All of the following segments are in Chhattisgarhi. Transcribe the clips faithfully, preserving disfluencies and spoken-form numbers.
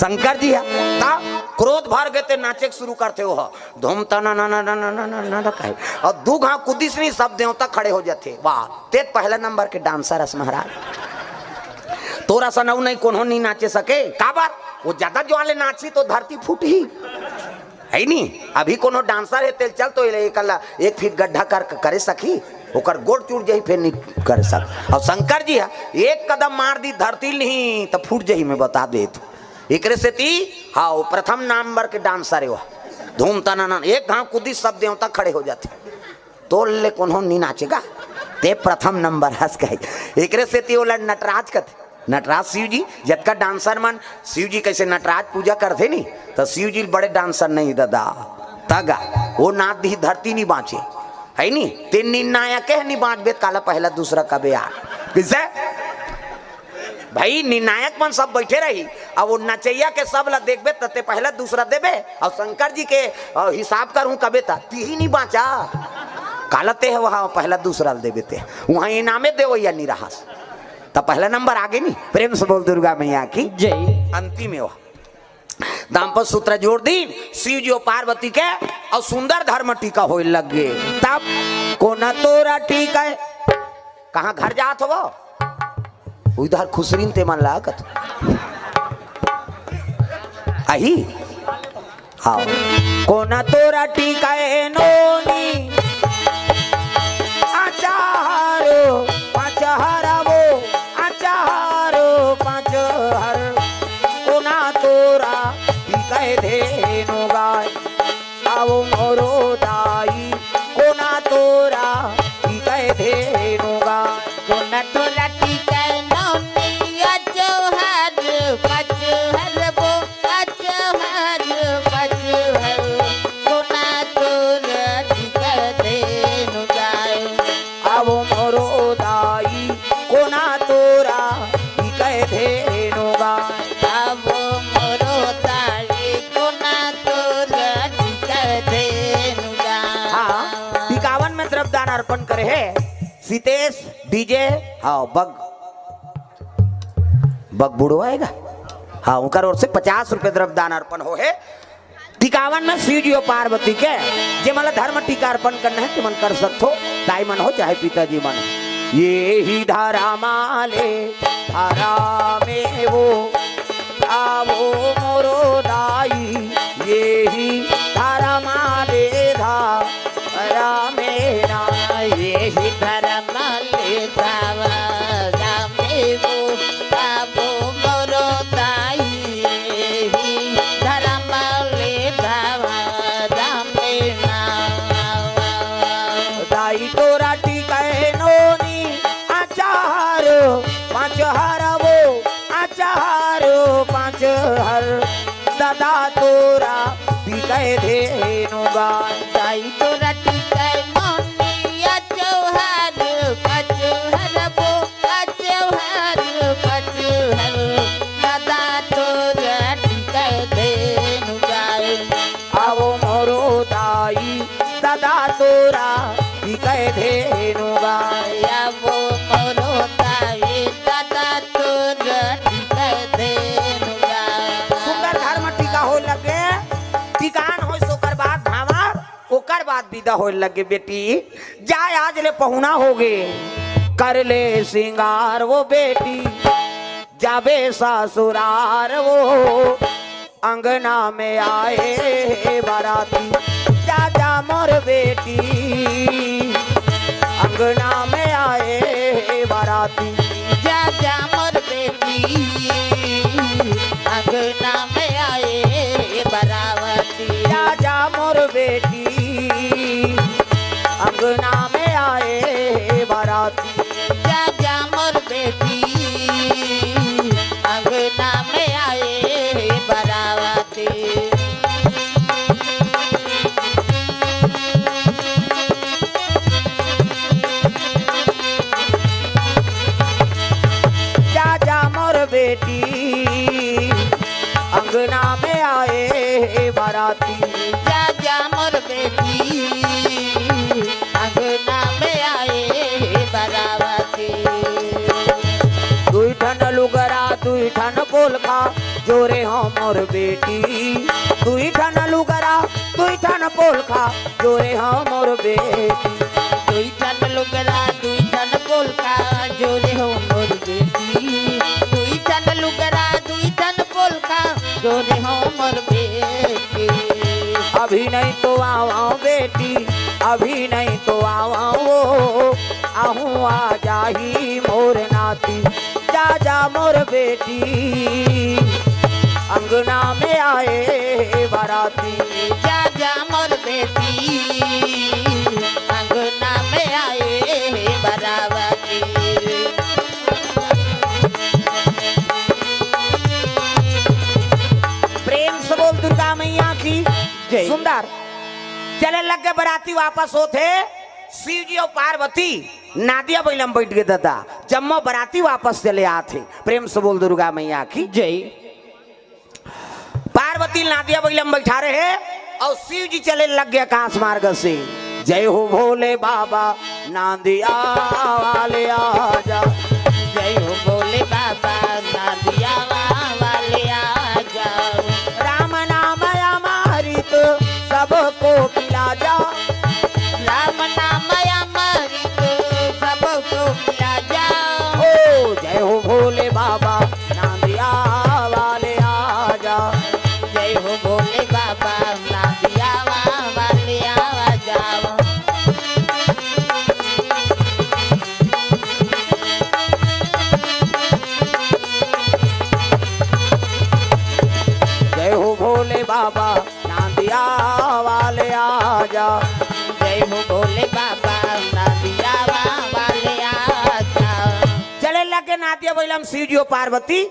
शंकर जी ह, त क्रोध भर गे ते नाचे के शुरू करथे, ओह धूम तना ना ना ना ना ना ना ना ना कहे, अउ दू घांव कुदिस नहीं, सब देवता खड़े हो जाथे। वाह, ते पहला नंबर के डांसर हस महाराज। तोर असन अउ नहीं कोनो नहीं नाचे सके। काबर? वो ज्यादा जोर ले नाचही तो धरती फूटही। है नी? अभी कोनो डांसर हे, तेल चल तो एला एक अल्ला एक फीट गड्ढा कर, करे सकही, ओकर गोड़ टूट जाही, फेर नहीं करे सक। अउ शंकर जी ह एक कदम मार दी धरती नहीं त फूट जाही, मैं बता देत। एकरे सेती, हाँ, वो प्रथम नंबर के डांसर हे वो। धूम तनाना, एक घांव कुदी, सब देवता खड़े हो जाथे। तोर ले कोनो नहीं नाचेगा, ते प्रथम नंबर हस कहे। एकरे सेती ओला नटराज कथे। नटराज शिव जी, जतका डांसर मन शिव जी कइसे नटराज पूजा करथे नी, त शिव जी बड़े डांसर नहीं दादा। तगा, वो नाच दिही धरती नहीं बांचे, है नी? ते निर्णायक हे, नहीं बांचबे त काला पहला दूसरा कबे यार। कइसे? भाई, निर्णायक मन सब बैठे रही, अब वो नचैया के सब ला देखबे त ते पहला दूसरा देबे, अउ शंकर जी के, अ, हिसाब करहूं कबे त तिही नहीं बांचा। काला ते ह वहां पहला दूसरा ल देबे ते, वहां इनामे देवैया नहीं रहस। त पहला नंबर आगे नहीं। प्रेम से बोल दुर्गा मैया की जय। अंतिम हे वो। दाम्पत्य सूत्र जोड़ दीन शिव जी अउ पार्वती के, अउ सुंदर धर्म टीका होए लग गे। तब कोना तोरा टीका हे? कहाँ घर जात हो वो? उधर खुसरिन ते मन ला कत। अही? हाँ। कोना तोरा टीका हे नोनी? अचारो पाँच हर वो, अचारो पाँच हर। कोना तोरा टीका हे धेनु गाय। आवो मोरो दाई, कोना तोरा टीका हे धेनु गाय। कोना तोरा टीका हे नोनी, अचो हर, पचो हर वो, अचो हर, पचो हर। कोना तोरा टीका हे धेनु गाय। आवो मोरो दाई, कोना तोरा टीका हे धेनु गाय। आवो मोरो दाई, कोना तोरा टीका हे धेनु गाय। हाँ, टिकावन में द्रव्यदान अर्पण करे हे सीतेश डीजे। हाँ, बग, बग बुढ़वा आएगा। हाँ, उनकर ओर से पचास रुपए द्रव्यदान अर्पण हो हे। टिकावन में शिव जी अउ पार्वती के, जे मन ला धर्म टीका अर्पण करना हे, ते मन कर सकथो, दाई मन हो चाहे पिताजी मन हो। ये ही धर्म ले धर्म में वो, आवो मोरो दाई, ये ही धर्म ले धर्म में ना। ये ही धर्म ले धर्म में वो, आवो मोरो दाई, ये ही धर्म ले धर्म में ना। दाई तोरा टीका हे नोनी, अचार पाँच हर वो, अचार पाँच हर। दादा तोरा टीका हे धेनु गाय। दाई तोरा टीका हे नोनी, अचो हर, पचो हर वो, अचो हर, पचो हर। दादा तोरा टीका हे धेनु गाय। आवो मोरो दाई, दादा तोरा टीका हे धेनु गाय। आवो मोरो दाई, दादा तोरा टीका हे धेनु गाय। सुंदर धर्म टीका होए लगे, टिकान होइस ओकर बाद भांवर, ओकर बाद बिदा होए लगे बेटी। जा आज ले पहुना होगे, कर ले सिंगार वो बेटी, जाबे ससुरार वो, अंगना में आए हे बाराती। जा जा मोर बेटी, अंगना में आए हे बाराती। जा जा मोर बेटी, अंगना में आए हे बाराती। जा जा मोर बेटी, अंगना में आए हे बाराती। जा जा मोर बेटी, अंगना में आए हे बाराती। जा जा मोर बेटी, अंगना में आए हे बाराती। जा जा मोर बेटी, अंगना में आए हे बाराती। दुई ठन लुगरा, दुई ठन पोलखा, जोरे हो मोर बेटी, दुई ठन लुगरा, दुई ठन पोलखा, जोरे हो मोर बेटी। दुई ठन लुगरा, दुई ठन पोलखा, जोरे हो मोर बेटी। दुई ठन लुगरा, दुई ठन पोलखा, जोरे हो मोर बेटी। अभी नहीं तो आवा बेटी, अभी नहीं तो आवा वो, आहू आ जाही मोर नाती। जा जा मोर बेटी, अंगना में आए बराती। जा जा मोर बेटी, अंगना में आए बराती। प्रेम से बोल दुर्गा मैया की जय। सुंदर। चले लग गे बराती, वापस होत हे। शिव जी अउ पार्वती नादिया बइला म बइठ गे दादा, जम्मो बराती वापस चले आत हे। प्रेम से बोल दुर्गा मैया की जय। पार्वती नादिया बइला म बइठारे हे अउ शिव जी चले लग गे आकाश मार्ग से। जय हो भोले बाबा नांदिया वाले आजा। जय हो भोले बाबा नांदिया वाले आजा। राम नाम अमृत सबको पिला जा। राम नाम अमृत सबको पिला जा। ओ जय हो भोले बाबा नांदिया वाले आजा। जय हो भोले बाबा नांदिया वाले आजा। जय हो भोले बाबा नांदिया वाले आजा। जय हो भोले बाबा नांदिया वाले आजा। चले लगे नादिया बइला म शिव जी अउ पार्वती,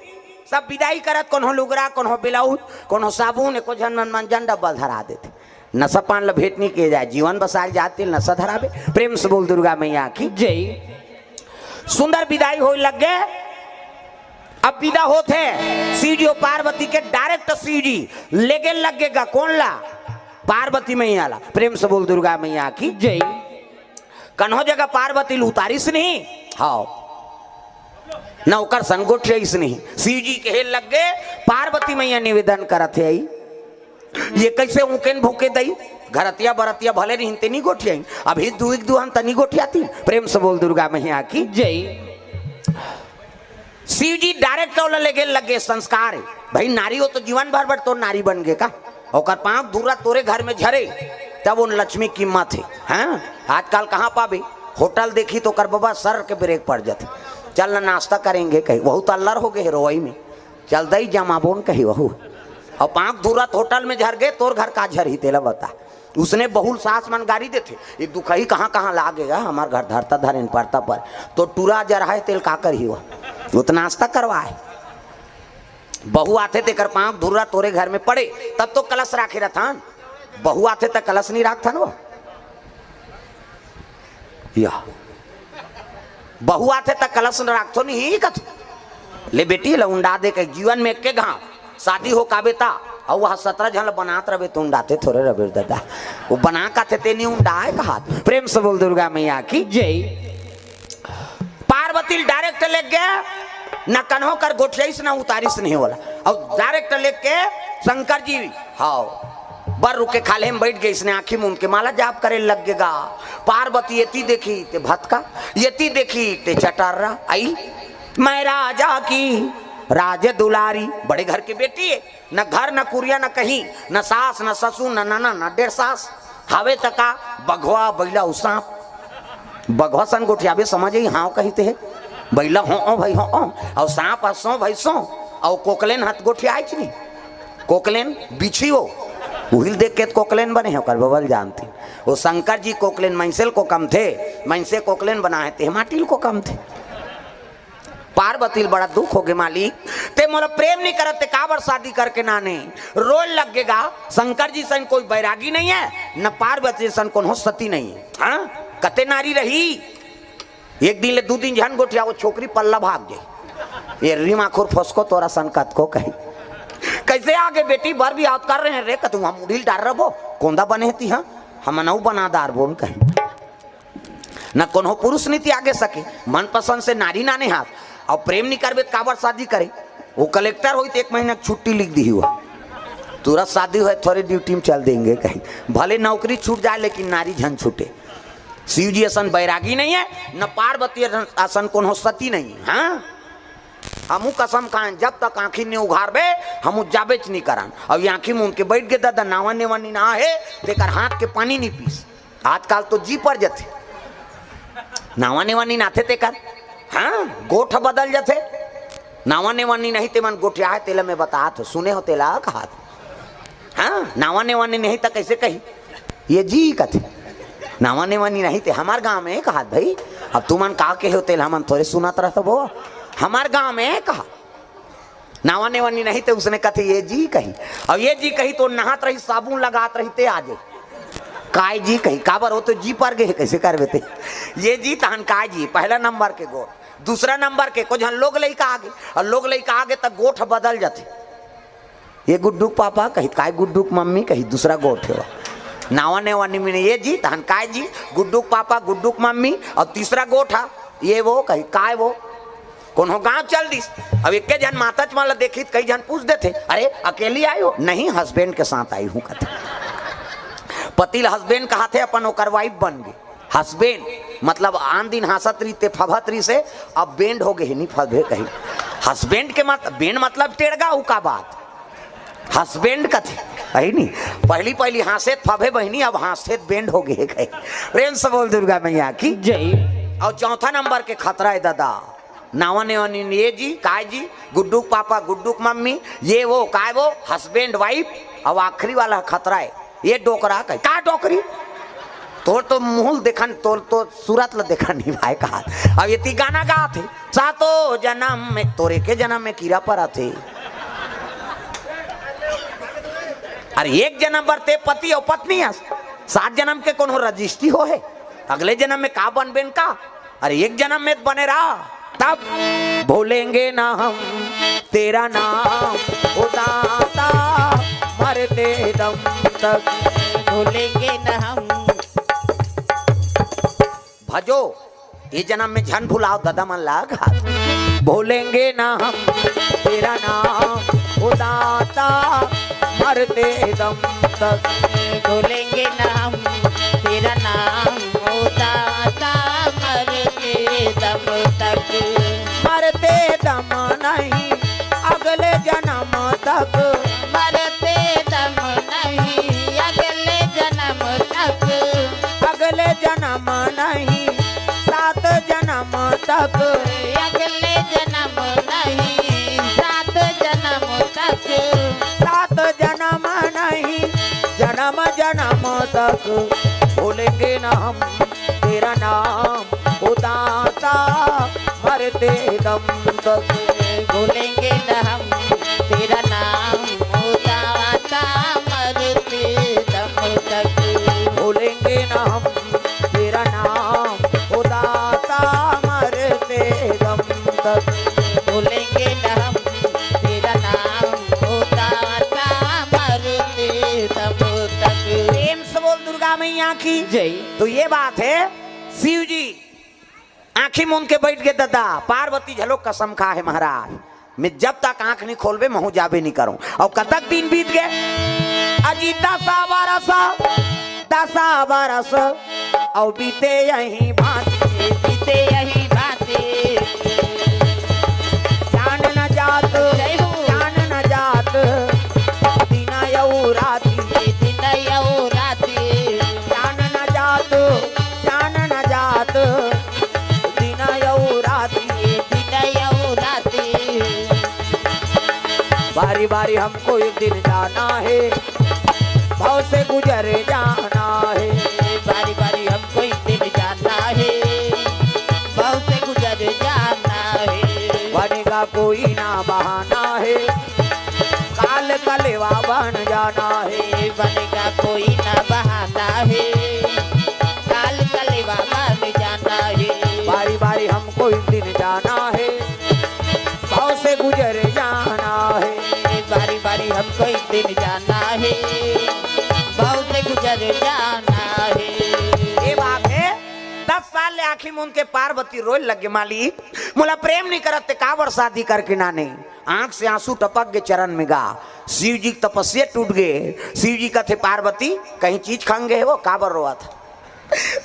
सब बिदाई करत, कोनो लुगरा, कोनो ब्लाउज, कोनो साबुन, एको झन मन मंजन डब्बा धरा देथे। नशा पान ल भेंट नइ किए जाए, जीवन बसाल जात तेल नशा धराबे। प्रेम से बोल दुर्गा मैया की जय। सुंदर बिदाई होए लग गे। अब बिदा होत हे शिव जी अउ पार्वती के, direct शिव जी लेगे लग गे गा कोन ला? पार्वती मैया ला। प्रेम से बोल दुर्गा मैया की जय। कन्हो जगह पार्वती ल उतारिस नहीं, हाव, न ओकर संग गोठियाइस नहीं। शिव जी कहे लग गे, पार्वती मैया निवेदन करत हे, आई ये कइसे ऊँकेन भूँके दई? घरतिया बरतिया भले रहिन ते नी गोठियाइन, अभी दुई के दुहन त नी गोठियातिन। प्रेम से बोल दुर्गा मैया की जय। शिव जी direct ओला लेगे लग गे, संस्कार हे। भाई नारी हो तो जीवन भर बर तोर नारी बन गे का? ओकर पाँव धूरा तोरे घर में झरे, तब उन लक्ष्मी कीमत हे। हाँ, आजकल कहाँ पाबे? होटल देखी तो ओकर बबा सर के ब्रेक पड़ जाथे। चल ना नाश्ता करेंगे कही, वहू तो अल्लर हो गे हे रोवई में। चल दई जमाबोन कही वहू। अउ पाँव धूरा त होटल में झर गे, तोर घर का झरही तेला बता। उसने बहुल सास मन गारी देथे, ये दुखही कहाँ कहाँ लागे गा, हमर घर धरता धरेन परता पर, तो टूरा जरहा हे तेल का करही वह? वो तो नाश्ता करवाए। बहू आथे तेकर पाँव धूरा तोरे घर में पड़े, तब तो कलश राखे रथन। बहू आथे त कलश नहीं राखथन वो। या बहू आथे त कलश न राखथो नहीं कथो। ले बेटी, ल उंडा दे के जीवन में एके घाव शादी हो काबे ता, अउ वह सतरा झन ल बनात रबे त उंडाते थोरे रबे दादा। वो बना काथे ते नहीं उंडाए कहात। प्रेम से बोल दुर्गा मैया की जय। पार्वती ल direct लेग गे, न कन्हो कर गोठियाइस, न उतारिस नहीं ओला। अउ direct लेग के शंकर जी, हाव, बर रुक के खाल्हे में बइठ गे, इसने आँखी मूंद के माला जाप करे लग गे गा। पार्वती एती देखी ते भतका, एती देखी ते चटर्रा। आई, मैं राजा की राज दुलारी, बड़े घर के बेटी हे, न घर न कुरिया न कहीं, न सास न ससुर न नना न डेढ़ सास। हावे त का, बघवा बइला अउ सांप। बघवा सन गोठियाबे समझ आई, हाँव कहिते हे। बइला हो ओ भाई हो ओ, अउ सांप ह सो भाई सो, अउ कोकलेन ह त गोठियाइच नहीं। कोकलेन बिछी हो, उहिल देख के त कोकलेन बने हे, ओकर बबल जानती। वो शंकर जी कोकलेन मइनसे ल कोकमथे, मइनसे कोकलेन बनाए ते माटी ल कोकमथे। पार्वती ल बड़ा दुख हो गे, मालिक, ते मोला प्रेम नहीं करत, ते काबर शादी करके नाने? रोए लग गे गा। शंकर जी सन कोई बैरागी नहीं हे, न पार्वती सन कोनो सती नहीं हे। हाँ, कते नारी रही। एक दिन ले दू दिन झन गोठिया, वो छोकरी पल्ला भाग गई। ये रीमा खुर फसको तोरा सन कतको कही। कैसे आगे बेटी, बर भी आवत कर रहे हैं रे, कतू हम मुड़ी ल डार रबो, कोंदा बने हती, हाँ, हम नऊ बना दार बोल कही। न कोनो पुरुष नहीं त्यागे सके, मनपसंद से नारी नाने हाथ। अउ प्रेम नहीं करबे त काबर शादी करे? वो कलेक्टर होई त एक महीना के छुट्टी लिख दिही हुआ, तुरंत शादी होय थोरे ड्यूटी में चल देंगे कहीं, भले नौकरी छूट जाए लेकिन नारी झन छूटे। शिव जी असन बैरागी नहीं है, न पार्वती असन कोनो सती नहीं है। हाँ, हमू कसम खाएं, जब तक आँखी नहीं उघारबे, हमू जाबेच नहीं करन। अब ये आँखी मूंद के बैठ गे दादा, नावा नेवा नी ना हे, तेकर हाथ के पानी नहीं पीस। आजकल तो जी पर जथे, नावा नेवा नी नाथे तेकर। हाँ, गोठ बदल जथे। नावा नेवा नी नहीं ते मन गोठिया है, तेला मैं बतात हो, सुने हो तेला कहात। हाँ, नावा नेवा नी नहीं त कैसे कही? ये जी कथे। नावा नेवा नी नहीं ते हमार गाँव में कहात भाई। अब तुमन का कहे हो तेला हमन थोरे सुनत रहत बो। हमार गाँव में कहा। नावा नेवा नी नहीं ते उसने कथे ये जी कही। अब ये जी कही तो नहात रही, साबुन लगात रही ते आ जाई। काय जी कही, काबर हो तो जी पर गे, कैसे करबे ते? ये जी तहन काय जी, पहला नंबर के गोठ। दूसरा नंबर के, को झन लोग लइका आगे, और लोग लइका आगे त गोठ बदल जाथे। ये गुड्डू के पापा कही, काय गुड्डू के मम्मी कही, दूसरा गोठ हे वो। नावा नेवा नी मिने, ये जी तहन काय जी, गुड्डू के पापा, गुड्डू के मम्मी, और तीसरा गोठ हा, ये वो कही, काय वो। कोनो गाँव चल दिस, अब एके झन माताच मन ला देखी त कई झन पूछ देथे, "अरे, अकेली आई हो?" "नहीं, हस्बैंड के साथ आई हूँ," कथे। पति ला हस्बैंड कहाथे, अपन ओकर वाइफ बन गे। हस्बैंड मतलब आन दिन हाँसत रहिते, फभत रहिसे, अब बैंड हो गे हे, नी फभे कही। हस्बैंड के मत, बैंड मतलब टेड़गा, उ का बात? हस्बैंड कथे, है नी? पहली पहली हाँसे त फभे बहिनी, अब हाँसे त बैंड हो गे हे कही। प्रेम से बोल दुर्गा मैया की। जय। और चौथा नंबर के खतरा है दादा, नावा नेवा नी, ये जी, काय जी, गुड्डू के पापा, गुड्डू के मम्मी, ये वो, काय वो, हस्बैंड वाइफ, और आखिरी वाला खतरा है, ये डोकरा कही। का डोकरी? तोर तो मुँह देखन, तोर तो सूरत ल देखन नहीं भाई कहा। अब ये ती गाना गाथे, सातो जनम में, तोर एके जनम में कीरा परथे। अरे एक जनम बर ते पति और पत्नी हस, सात जनम के कोनो रजिस्ट्री हो हे? अगले जनम में का बनबेन का? अरे एक जनम में त बने रहा, तब भूलेंगे ना हम तेरा नाम, ओ दाता, मरते दम तक। भूलेंगे ना हम। भजो, ये जनम में झन भुलाओ ददा मन ला घात। भूलेंगे ना हम तेरा नाम, ओ दाता, मरते दम तक। भूलेंगे ना हम तेरा नाम, ओ दाता, मरते दम तक। मरते दम नहीं, अगले जनम तक। मरते दम नहीं, अगले जनम तक। अगले जनम नहीं, सात जनम तक। अगले जनम नहीं, सात जनम तक। सात जनम नहीं, जनम जनम तक। भूलेंगे ना हम तेरा नाम, ओ दाता, मरते दम तक। भूलेंगे ना हम तेरा नाम, ओ दाता, मरते दम तक। भूलेंगे ना हम तेरा नाम, ओ दाता, मरते दम तक। भूलेंगे ना हम तेरा नाम, ओ दाता, मरते दम तक। प्रेम से बोल दुर्गा मैया की। जय। तो ये बात है, शिव जी आँखी मूंद के बैठ गे ददा, पार्वती झलो कसम खा हे महाराज, मैं जब तक आँख नहीं खोलबे, महूँ जाबे नहीं करूँ। और कतक दिन बीत गए, अजी दसा बरस, दसा बरस, और बीते यही भांति, बीते यही भांति। चान न जात, जय हो। चान न जात, दिन यौ राति, दिन यौ राति। चान न जात, चान न जात, दिन यौ राति, दिन यौ राति। बारी बारी हमको एक दिन जाना है, भव से गुजर जाना है। बारी बारी हमको एक दिन जाना है, भव से गुजर जाना है। बनेगा कोई ना बहाना है, काल कलेवा बन जाना है। बनेगा कोई ना बहाना है, काल कलेवा बन जाना है। बारी बारी हमको एक दिन जाना है, भव से गुजर जाना है। बारी बारी हमको एक दिन जाना है, भव से गुजर जाना है। ये बात है, दस साल ले आँखी मूंद के पार्वती रोए लगे, मालिक, मोला प्रेम नहीं करत ते काबर शादी करके ना नहीं। आंख से आंसू टपक गे चरण में गा। शिव जी के तपस्या टूट गे। शिव जी कथे, "पार्वती, कहीं चीज खंगे हे वो, काबर रोवत?"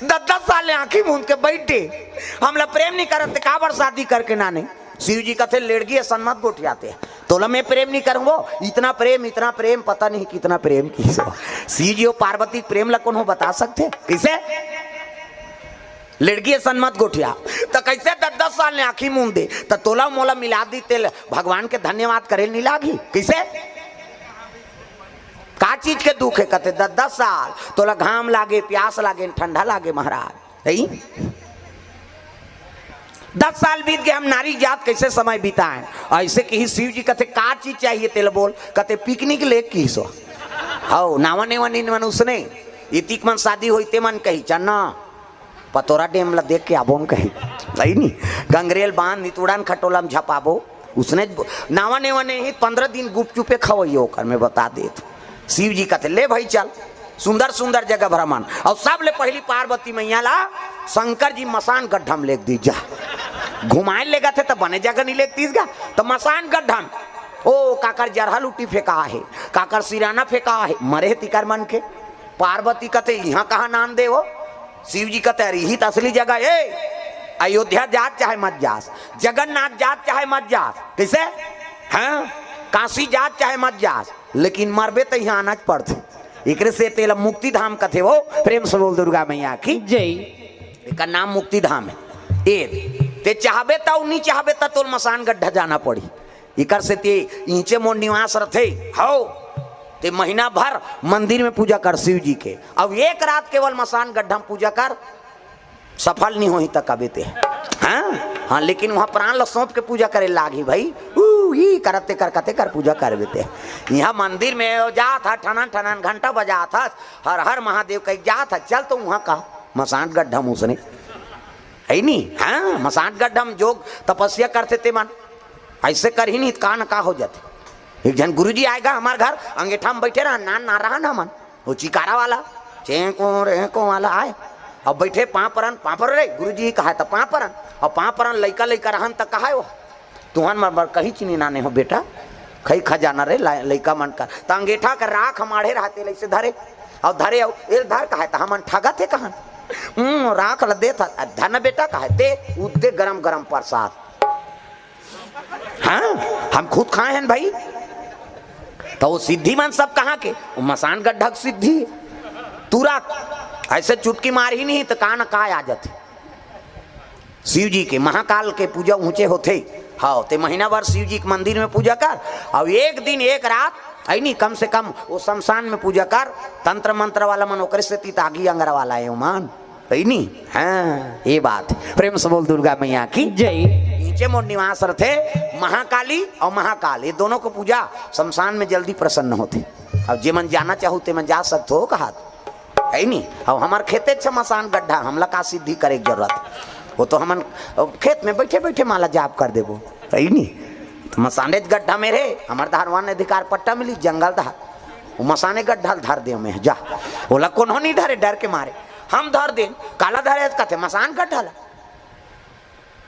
दस दस साल ले आंखी मूंद के बैठे, "हमला प्रेम नहीं करत ते काबर शादी करके नाने?" शिव जी कथे, "लेड़गी असन मत गोठियाते, तोला मैं प्रेम नहीं करूंगा।" इतना प्रेम, इतना प्रेम, पता नहीं कितना प्रेम की। शिव जी और पार्वती के प्रेम ला कोनो बता सकथे? कैसे? लेड़गी असन मत गोठिया। त कैसे दस दस साल ने आंखी मूंद दे, त तोला मोला मिला दी तेल, भगवान के धन्यवाद करे नहीं लागी? कैसे? का चीज के दुख है? कथे, "दस दस साल तोला घाम लागे, प्यास लागे, ठंडा लागे महाराज।" नहीं, दस साल बीत गए, हम नारी जात कैसे समय बिताएं? ऐसे कही शिव जी कथे, "का चीज चाहिए तेल बोल?" कथे, "पिकनिक ले की सो।" हौ, नावा नेवा नीन मन उसने, इतिक मन शादी होई ते मन कही, "चन्ना, पतोरा डेम ला देख के आबो," न कही। सही नहीं? गंगरेल बांध नितुड़न खटोला में झपाबो, उसने ज-, नावा नेवा नहीं, पंद्रह दिन गुपचुपे खवइयो ओकर, मैं बता देत। शिव जी कथे, "ले भाई चल, सुंदर सुंदर जगह भ्रमण।" और सबले पहली पार्वती मैया ला शंकर जी मसान गड्ढा में लेग दी, "जा।" घुमाए लेगा थे तो बने जगह नहीं लेग तीस गा, तो मसान गड्ढा में। ओ, काकर जरहा लुटी फेंका है, काकर सिराना फेंका है, मरे तिकर मन के। पार्वती कथे, "यहाँ कहाँ नान दे हो?" शिव जी कथे, "अरे, यही तो असली जगह है। अयोध्या जात चाहे मत जास, जगन्नाथ जात चाहे मत जास।" कैसे? हाँ, काशी जात चाहे मत जास, लेकिन मरबे तो यहाँ आना पड़थे। एकरे से तेला मुक्ति धाम कथे हो। प्रेम से बोल दुर्गा मैया की जय। एकर नाम मुक्ति धाम है। ए, ते चाहबे त, नहीं चाहबे त तोल मसान गड्ढा जाना पड़ी। इकर से ते इंचे मोर निवास रथे, हौ, ते महीना भर मंदिर में पूजा कर शिव जी के, अब एक रात केवल मसान गड्ढा में पूजा कर, सफल नहीं होही त कबे ते। हाँ, हाँ, लेकिन वहाँ प्राण ल सौंप के पूजा करे लागी भाई। ऊ, ई करते कर, कते कर पूजा करबे ते। यहाँ मंदिर में जात ह, ठनन ठनन घंटा बजात ह, "हर हर महादेव" कह जात ह, चल तो वहाँ का मसान गड्ढा में उसने। है नी? हाँ, मसान गड्ढा में जोग तपस्या करते ते मन। ऐसे करही नहीं, का न का हो जाते। एक जन गुरुजी आएगा हमार घर, अंगेठा में बैठे रहा, नान ना रहा ना मन। वो चिकारा वाला, चेंको रेंको वाला आए, अब बैठे पाँव परन, पाँव पर रे, गुरुजी कहा त पाँव परन, और पाँव परन लइका लइका रहन त कहा हो, "तुहन मर मर कहीं चीनी नाने हो बेटा, खई खजाना रे ला-, लइका मन कर।" त अंगेठा कर राख माढ़े रहते, लइसे धरे, और धरे, और ए धर कहा त हमन ठगत हे कहन, "हम्म, राख ल देत ह, धन बेटा कहा ते, उद्दे गरम गरम प्रसाद।" हाँ, हम खुद खाए हैं भाई। तो वो सिद्धि मन सब कहाँ के? वो मसान गड्ढा के सिद्धि। तुरंत ऐसे चुटकी मारही नहीं तो का न का आ जाथे। शिव जी के महाकाल के पूजा ऊंचे होथे। हाँ, ते महीना भर शिव जी के मंदिर में पूजा कर, और एक दिन एक रात, है नी, कम से कम वो शमशान में पूजा कर। तंत्र मंत्र वाला मन ओकरे से तीत आगी अंगरा वाला है ओमान। है नी? हाँ, ये बात। प्रेम से बोल दुर्गा मैया की जय। नीचे मोर निवास रथे महाकाली और महाकाल, ये दोनों को पूजा शमशान में जल्दी प्रसन्न होथे। अब जे मन जाना चाहू ते मन जा सकथो कहा, है नी? अब हमार खेते छ मसान गड्ढा, हमला का सिद्धि करे के जरूरत? वो तो हमन खेत में बैठे बैठे माला जाप कर देबो, है नी? तो मसाने गड्ढा में रे, हमार धारवान अधिकार पट्टा मिली, जंगल धार, वो मसाने गड्ढा ल धर दे में जा, ओला कोनो नहीं धरे डर के मारे। हम धर देन, काला धरे कथे मसान गड्ढा ला।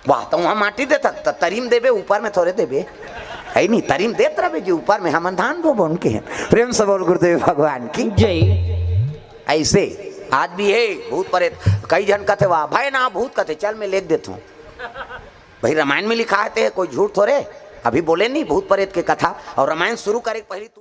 वाह, तो वहाँ माटी देता, त तरीम देबे, ऊपर में थोड़े देबे। है नी, तरीम देत रहबे जी, ऊपर में हमन धान बोबो उनके हैं। प्रेम से बोल गुरुदेव भगवान की जय। ऐसे आज भी है भूत प्रेत, कई जन कथे, "वाह भाई ना भूत," कथे, "चल मैं लेख देता हूँ।" भाई रामायण में लिखा है, ते कोई झूठ थोड़े। अभी बोले नहीं भूत प्रेत के कथा, और रामायण शुरू करे पहले तू